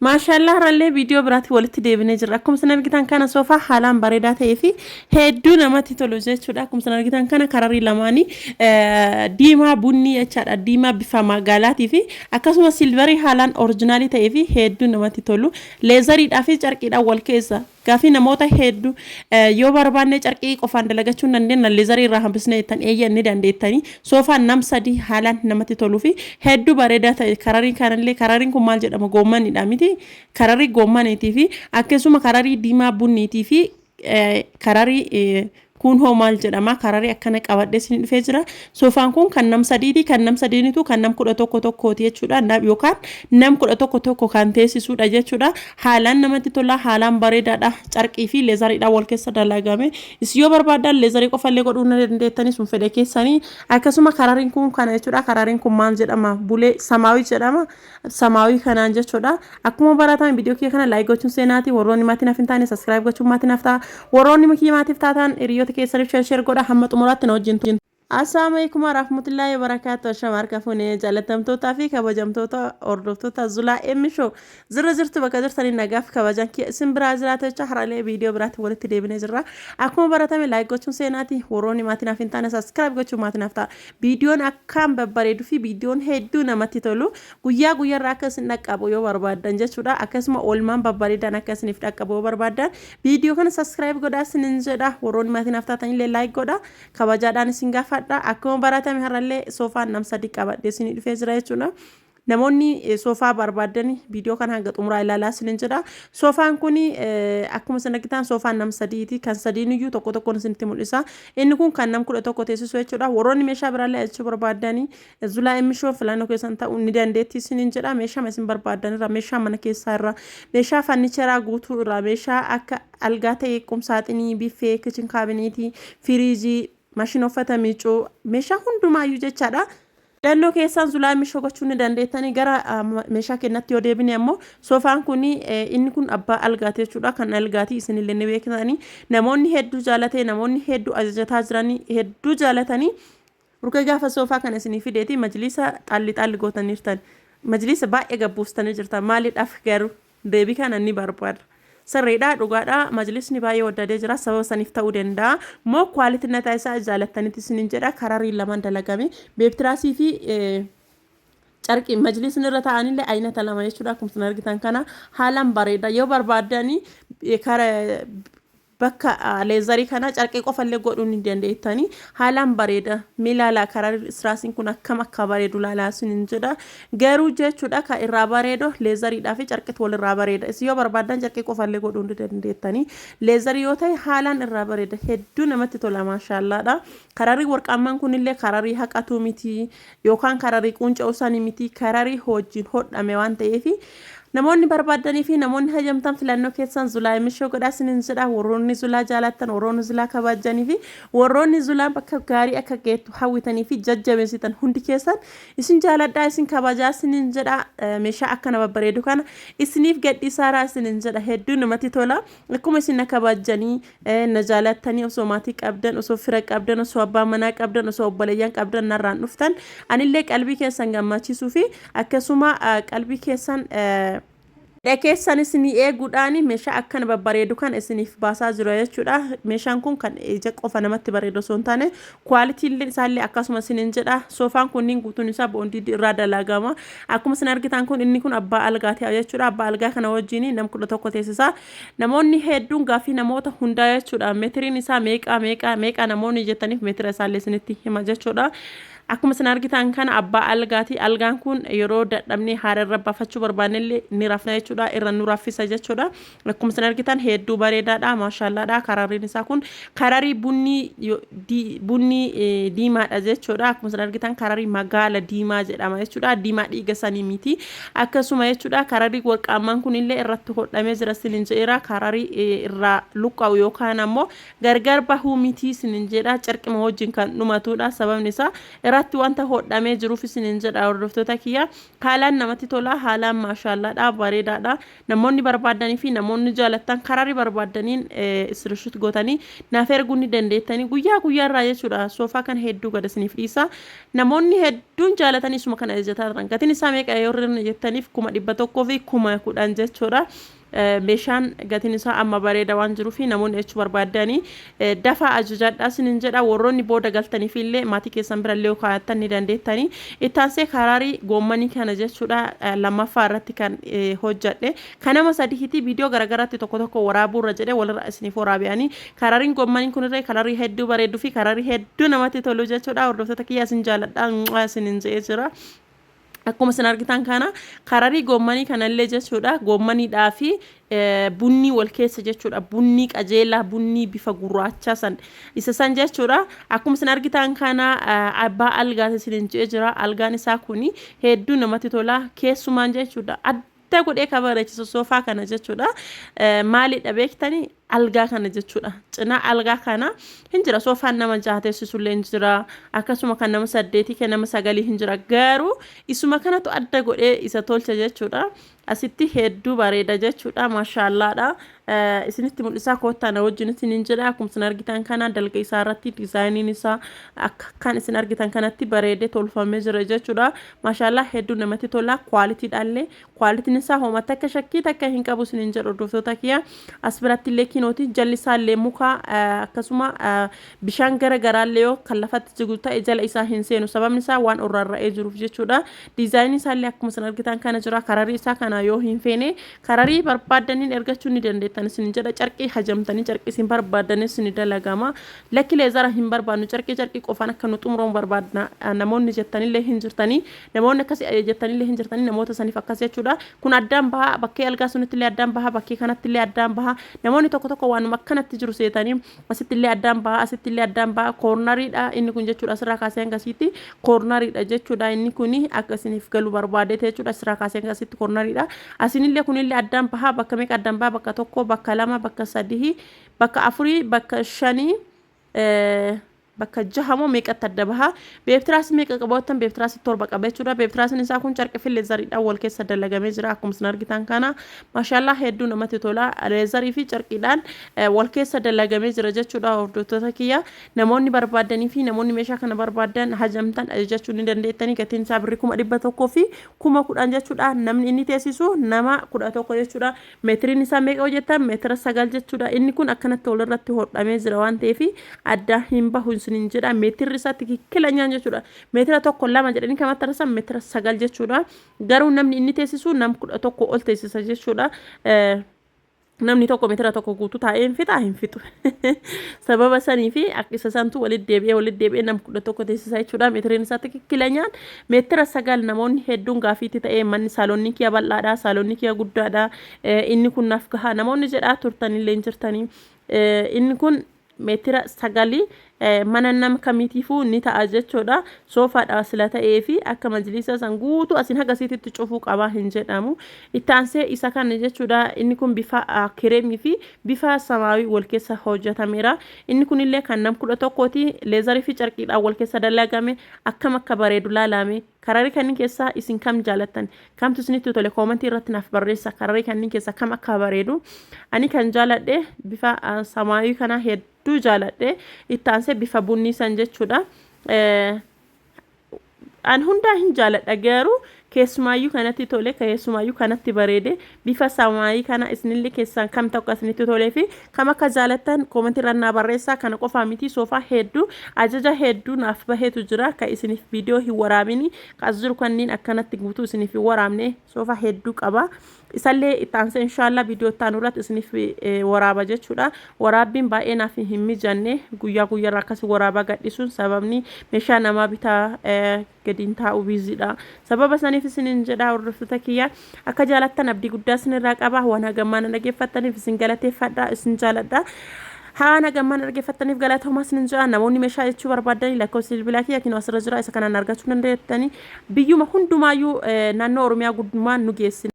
Maashaallah har'allee viidiyoo biraatti walitti deebinee jirra. Akkuma isin argitan kana soofaa haalaan bareedaa ta'ee fi hedduu namatti tolu jechuudha. Akkuma isin argitan kana kararii lamaanii diimaa bunnii jechaadha. Diimaa bifa magaalaatii fi akkasuma silvarii haalaan orijinaalii ta'ee fi hedduu namatti tolu. Leezariidhaa fi carqiidhaan wal keessa. Gaafii namoota hedduu yoo barbaanne carqii qofaan dalagachuu hin dandeenya leezarii irraa hambisnee jettan eeyyan ni dandeettanii. Soofaan nam sadii haalaan namatti toluu fi hedduu bareedaa ta'e kararii kanallee karariin kun maal jedhama goommanidha miti kararii goommaniitii fi akkasuma kararii diimaa bunniitii fi kararii Kun hoo maal jedhama? Kararii akkana qabadhee isin dhufee jira. Soofaan kun kan nam sadiiti. Kan nam sadiinitu kan nam 11 tokkooti jechuudha. Yookaan nam 11 tokko kan teessisuudha jechuudha. Haalaan namatti tola. Haalaan bareedaadha. Carqii fi leezariidhaan wal keessa dalagame. Isin yoo barbaaddan leezarii qofallee godhuu ni dandeettanii sun fedha keessanii. Akkasuma karariin kun kana jechuudha. Karariin kun maal jedhama? Bulee samaawii jedhama. Samaawii kanaan jechuudha. Akkuma baratame viidiyoo kiyya kana like gochuun seenaati. Warroonni maatii naaf hin taane subscribe gochuun maatii naaf ta'a. Warroonni kiyya maatiif taatan hiriyoota keessaniif share share godha hamma xumuraatti na wajjin. Assalamu alaikum warahmatullahi wabarakatuh. Ashama harka fuunee jaalatamtootaa fi kabajamtoota hordoftoota Zulaa M Show. Zirra jirtu bakka jirtanii nagaaf kabajaan kiyya isin biraa jiraata jecha har'alee viidiyoo biraatti walitti deebinee jirra. Akkuma baratame like gochuun seenaati. Warroonni maatii naaf hin taane subscribe gochuun maatii naaf ta'a. Viidiyoon akkaan babbareedu fi viidiyoon hedduu namatti tolu guyyaa guyyaarraa akka isin dhaqqabu yoo barbaaddan jechuudha. Akkasuma oolmaan babbareedaan akka isiniif dhaqqabu yoo barbaaddan viidiyoo kana subscribe godhaa isinin jedha. Warroonni maatii naaf taatan illee like godha. Kabajaadhaan isin gaafadha. Akkuma baratame har'allee soofaan nam sadi qabadhee isinii dhufee jira jechuudha. Namoonni soofaa barbaaddan viidiyoo kana hanga xumuraa ilaalaa isinin jedha. Soofaan kun akkuma isin argitan soofaan nam sadiiti. Kan sadiiniyyuu tokko tokkoon isinitti mul'isa. Inni kun kan nam 11 teessisu jechuudha. Warroonni meeshaa biraallee ajajachuu barbaaddanii Zulaa Emishoo filannoo keessan ta'uu ni dandeetti isinin jedha. Meeshaa isin barbaaddan irraa, meeshaa mana keessaa irraa, meeshaa farnicheraa guutuu irraa, meeshaa akka algaa ta'e, qumsaaxinii, biffee, kichin kaabineetii, firiijii, maashina uffata miicuu, meeshaa hundumaayyuu jechaadha. Filannoo keessaan Zulaa Emishoo gochuu ni dandeettanii. Gara meeshaa kennatti yoo deebine ammoo soofaan kun inni kun abbaa algaati jechuudha. Kan algaati isinillee ni beektanii. Namoonni hedduu jaalatee namoonni hedduu ajajataa jiranii hedduu jaalatanii. Ruka gaafa soofaa kana isinii fideeti majliisa xaalli xaalli gootaniirtan. Majliisa baay'ee gabbuustanii jirtan. Maaliidhaaf garuu deebii kana ni barbaada. Sirriidha, dhugaadha, majlisni baay'ee waddadee jira, sababa saniif ta'uu danda'a. Moo quality nataa isaa jaalattanitti isinin jedha, karariin lamaan dalagame. Beebtiraasii fi carqii majlisni irra ta'anillee aynata lama jechuudha. Akkuma isin argitan kana haalaan bareeda. Yoo barbaaddanii kara Bakka leezarii kana carqii qofallee godhuu ni dandeettani. Haalaan bareeda. Mee laalaa karaa istiraasiin kun akkam akka bareedu laalaa isinin jedha. Garuu jechuudha kan irraa bareedu leezariidhaa fi carqitu walirraa bareeda. Isin yoo barbaaddan carqii qofallee godhuu ni dandeettani. Leezarii yoo ta'e haalaan irraa bareeda. Hedduu namatti tola maashaallaadha. Kararii warqaammaan kunillee kararii haqatuu miti yookaan kararii quunca'uu sanii miti kararii hojiin hodhame waan ta'eef Namoonni barbaaddanii fi namoonni hayyamtan filannoo keessan Zulaa Emishoo godhaa isinin jedha. Warroonni Zulaa jaalattan, warroonni Zulaa kabajjanii fi warroonni Zulaan bakka gaarii akka geettu hawwitanii fi jajjabeessitan hundi keessan isin jaaladhaa isin kabajaa isinin jedha. Meeshaa akkana babbareedu kana isiniif gadhiisaaraa isinin jedha. Hedduu namatti tola. Akkuma isin na kabajjanii na jaalattanii osoo maatii qabdan, osoo fira qabdan, osoo abbaa manaa qabdan, osoo obboleeyyan qabdan narraan dhuftan anillee qalbii keessan gammachiisuu fi akkasuma qalbii keessan fedha keessan isinii eeguudhaan meeshaa akkana babbareedu kan isiniif baasaa jira jechuudha. Meeshaan kun kan ija qofa namatti bareedu osoo hin taane kwaalitiin isaallee akkasuma isiniin jedha. Soofaan kunniin guutuun isaa boondii irraa dalagama. Akkuma isin argitan kun inni kun abbaa algaati jechuudha. Abbaa algaa kana wajjin nam 11 teessisa. Namoonni hedduun gaaffii namoota hundaa jechuudha. Meetiriin isaa meeqa meeqa meeqa namoonni jettaniif meetira isaallee isinitti hima jechuudha. Akkuma isin argitan kana abbaa algaati. Algaan kun yeroo dadhabnee haara irra baafachuu barbaannellee ni rafna jechuudha. Irra nu raffisa jechuudha. Akkuma isin argitan hedduu bareedaadha. Maashaallaadha. Karariin isaa kun kararii bunnii bunnii diimaadha jechuudha. Akkuma isin argitan kararii magaala diimaa jedhama jechuudha. Diimaa dhiiga sanii miti. Akkasuma jechuudha kararii warqaammaan kun illee irratti hodhamee jira isinin jedheera. Kararii irraa luqqa'u yookaan ammoo gargar bahuu miti isinin jedha. Carqima wajjin kan dhumatudha. Sababni isaa irratti Irratti wanta hodhamee jiruuf isiniin jedha hordoftoota kiyya. Haalaan namatti tola, haalaan maashaallaadha, bareedaadha. Namoonni barbaaddanii fi namoonni jaalattan kararii barbaaddaniin screenshot gootanii naaf erguu ni dandeettanii guyyaa guyyaa irraa jechuudha. Soofaa kana hedduu gad isiniif dhiisa. Namoonni hedduun jaalatanii isuma kana ajajataa turan. Gatiin isaa meeqa yoo jettaniif 110,000 jechuudha. Meeshaan gatiin isaa amma bareeda waan jiruuf namoonni jechuu barbaaddanii dafaa ajajadhaa isiniin jedha. Warroonni booda galtaniif illee maatii keessan bira illee kaa'attan ni dandeettanii. Ittaansee karaarii goommanii kana jechuudha lammaffaa irratti kan hojjedhe kan nama sadiiti. Viidiyoo garaagaraatti tokko tokko waraabuurra jedhee walirra isiniif waraabi'anii karaariin goommanii kunirree kararii hedduu bareedduu fi kararii hedduu namatti tolu jechuudha. Hordoftoota kiyyaa, isin jaaladha, isiniin jedhee jira. Akkuma isin argitan kana kararii goommanii kanallee jechuudha, goommaniidhaa fi bunnii wal keessa jechuudha. Bunnii qajeelaa, bunnii bifa gurraachaa san isa san jechuudha. Akkuma isin argitan kana abbaa algaa isiniin jedhee jira. Algaan isaa kuni hedduu namatti tola, keessumaan jechuudha. Adda godhee kan bareechisu soofaa kana jechuudha. Maalidha beektanii? Algaa kana jechuudha. Cinaa algaa kana hin jira soofaan nama jaha teessisullee hin jira. Akkasuma kan nama saddeetii, kan nama sagalii hin jira. Garuu isuma kanatu adda godhee isa tolcha jechuudha. Asitti hedduu bareeda jechuudha. Maashaallaadha. Isinitti mul'isaa, koottaa na wajjin isiniin jedha. Akkuma isin argitan kana dalga isaa irratti diizaayiniin isaa akka kan isin argitan kanatti bareedee tolfamee jira jechuudha. Maashaallaa, hedduu namatti tola. Qualitydhaallee, qualityn isaa hooma takka shakkii takka hin qabu isiniin jedhu hordoftoota kiyya. As biratti illee kinooti jalli isaa illee muka, akkasuma bishaan gara garaallee yoo kan lafatti jigu ta'e jala isaa hin seenu, sababni isaa waan irraarra'ee jiruuf jechuudha. Diizaayinii isaallee akkuma isin argitan kana jira. Kararii isaa kana yoo hin feene kararii barbaaddaniin ergachuu ni dandeettan isin jedha. Carqii hajamtanii carqii isin barbaaddanis ni dalagama. Lakki, leather hin barbaadnu, carqii carqii qofaan akka nu xumuramu barbaadna namoonni jettanillee hin jirtanii, namoonni akkas jettanillee hin jirtanii, namoota saniif akkas jechuudha. Kun addaan baha, bakkee algaa sunitti illee addaan baha, bakkee kanatti illee addaan baha. Namoonni tokko tokko waanuma akkanatti jiru seetanii asitti illee addaan baha, asitti illee addaan baha. Corneriidha inni kun jechuudha. Asirraa kaasee hangasiitti corneriidha jechuudha. Inni kun akka isiniif galu barbaadeete jechuudha. Asirraa kaasee hangasiitti corneriidha. Asinillee kunillee addaan baha. Bakka meeqa addaan baha? Bakka tokko, bakka lama, bakka sadii, bakka afurii, bakka shanii, bakka jahamoo meeqatti adda baha. Bed tiraasii meeqa qabaatan? Bed tiraasii torba qaba jechuudha. Bed tiraasiin isaa kun carqii fi leatheriidhaan wal keessa dalagamee jira. Akkuma isin argitan kana maashaallaa, hedduu namatti tola. Leatherii fi carqiidhaan wal keessa dalagamee jira jechuudha. Hordoftoota kiyya, namoonni barbaadanii fi namoonni meeshaa kana barbaadan hajamtan ajajachuu ni dandeettanii. Gatiin isaa birrii 110,000 jechuudha. Namni inni teessisu nama 11 jechuudha. Meetiriin isaa meeqa hojjetan? Meetira 9 jechuudha. Inni kun akkanatti walirratti hodhamee jira waan ta'eef adda hin bahu isiniin jedha. Meetirri isaa tikikkilanyaan jechuudha. Meetira tokko lama jedhanii kan maxxansan meetira 9 jechuudha. Garuu namni inni teessisu nam 11 ol teessisa jechuudha. Namni tokko meetira tokko guutuu taa'ee hin fixaa? Hin fixu. Sababa sanii fi akka isa santu walitti deebi'ee nam 11 teessisa jechuudha. Meetiriin isaa tikikkilanyaan meetira 9. Namoonni hedduun gaafiitti ta'ee manni saalonni kiyya bal'aadha, saalonni kiyya guddaadha, inni kun naaf gahaa namoonni jedhaa turtanillee hin jirtanii. Inni kun meetira sagalii mana nama kamiitiifuu ni ta'a jechuudha. Soofaadha sila ta'ee fi akka majliisa san guutuu asiin haga siititti cufuu qabaa hin jedhamu. Itti aansee isa kana jechuudha. Inni kun bifa kireemii fi bifa samaawii wal keessa hojjetameera. Inni kunillee kan nam 11ti. Leatherii fi carqiidhaan wal keessa dalagame. Akkam akka bareedu laalame. Kararii kanneen keessaa isin kam jaalattan? Kamtu isinitti tole? Commentii irratti naaf barreessa. Kararii kanneen keessaa kam akka bareedu? Ani kan jaaladhe bifa samaawii kana hedduu jaaladhe. Itti aansee bifa bunnii san jechuudha. An hundaa hin jaaladha, garuu keessumaayyuu kanatti tole, keessumaayyuu kanatti bareede bifa samaayii kana. Isinillee keessaan kam tokko isinitti tolee fi kam akka jaalattan commentii irra naa barreessaa. Kana qofaa miti, soofaa hedduu ajaja hedduu naaf baheetu jira ka isiniif viidiyoo hin waraabini. Ka as jiru kanneen akkanatti guutuu isiniif hin waraabne soofaa hedduu qaba. Isallee itti aansee inshaallah viidiyoo itti aanu irratti isiniif waraaba jechuudha. Waraabbiin baay'ee naaf hin mijanne, guyyaa guyyaarra akkasii waraabaa gadhiisuun, sababni meeshaa namaa bitaa gadiin taa'u busydha. Sababa saniif isinin jedha. Hordoftoota kiyya, akka jaalattan abdii guddaa isinirraa qaba. Waan hagammaa na dhaggeeffattaniif isin galateeffadha, isin jaaladha. Haan hagammaa na dhaggeeffattaniif galatoomaa isinin jedha. Namoonni meeshaa jechuu barbaadanii lakkoofsi bilbilaa kiyya kinoo asirra jira. Isa kanaan argachuu dandeettanii biyyuma hundumaayyuu naannoo Oromiyaa guddummaan nu geessina.